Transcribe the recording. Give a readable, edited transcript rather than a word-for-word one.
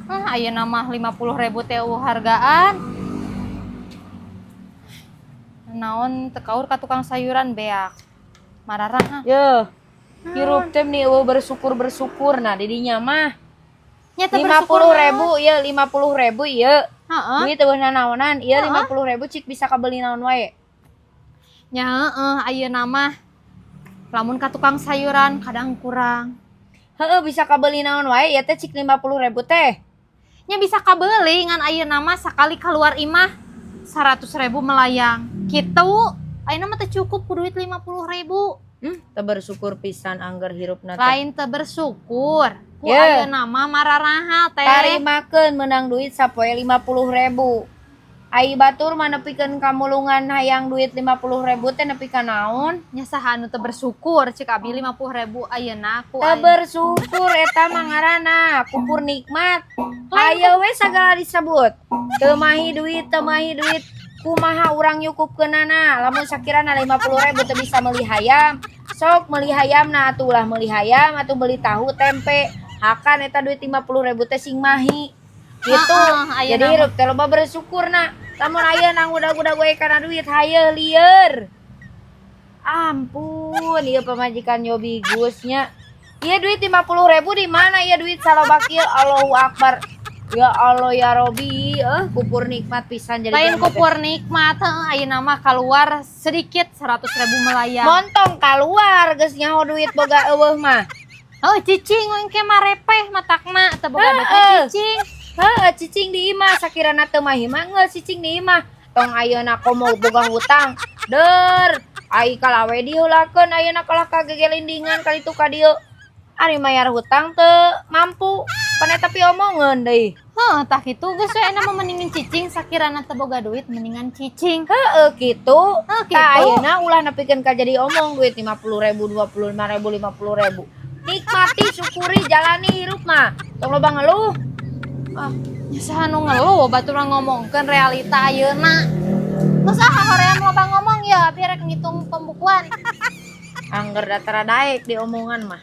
Ah, ayeuna mah 50.000 teh euweuh hargaan. Naon teu kaur ka tukang sayuran beak. Mararah. Yeuh. Hirup teh meni euweuh bersyukur-bersyukur, nah didinya mah. Nya teu 50.000 ieu, 50.000 ieu. Heeh. Duit euweuh nanaonan, ieu 50.000 cik bisa kabeli naon wae. Nya heeh, ayeuna mah lamun ka tukang sayuran kadang kurang. Heeh, bisa kabeli naon wae ieu teh cik 50.000 teh. Nya bisa kabeli, ngan ayeuna mah sakali keluar imah 100.000 melayang. Kitu. Ayeuna mah teu cukup ku duit 50.000. Teu bersyukur pisan angger hirupna teh. Lain teu bersyukur. Ku ayeuna mah mararahal, Teh. Tarimakeun menang duit sapoe 50.000. Ai batur mah nepikeun ka mulungan hayang duit 50.000 teh nepi ka naon? Nya saha anu teu bersyukur, cik abi 50.000 ayeuna ku Teu bersyukur eta mah ngaranna, kufur nikmat. Hayo we sagala disebut. Teu mahi duit, teu mahi duit. Kumaha urang nyukupkeunana? Lamun sakirana 50.000 teu bisa meuli hayam, sok meuli hayamna atuh, ulah meuli hayam atuh, meuli tahu tempe. Hakan eta duit 50.000 teh sing mahi. Gitu. Heeh, ayeuna Jadi mah. Hirup teh loba bersyukurna. Lamun ayeuna ngudag-udag we kana duit, hayo lieur. Ampun, ieu pamajikan Yobi Gus nya. Ieu duit 50.000 di mana ieu duit saloba kieu? Allahu Akbar. Ya Allah ya Robi, kufur nikmat pisan jadi Lain jelema teh. Kufur nikmat, heuh, ayeuna mah keluar sedikit 100.000 melayang. Montong keluar geus nyaho duit boga euweuh mah. Oh, cicing engke mah repeh matakna teu boga duit mah cicing. Heeh, cicing di imah sakirana teu mahi mah geus cicing di imah. Tong ayeuna komo boga hutang. Der, ai kalawe diheulakeun ayeuna kalah kagegelindingan kali itu ka dieu. Ari mayar hutang teu mampu. Pan eta piomongeun deui. Heuh, tah kitu geus we mah mendingan cicing, sakirana teu boga duit mendingan cicing. Heeh, kitu. Heuh, kitu. Tah ayeuna ulah nepikeun ka jadi omong duit 50.000, 25.000, 50.000. Nikmati, syukuri, jalani hirup mah. Tong loba ngeluh. Ah, nya saha nu ngeluh, batur mah ngomongkeun realita ayeuna. Geus ah, hoream loba ngomong ya, abi rek ngitung pembukuan. Angger da tara daek diomongan mah.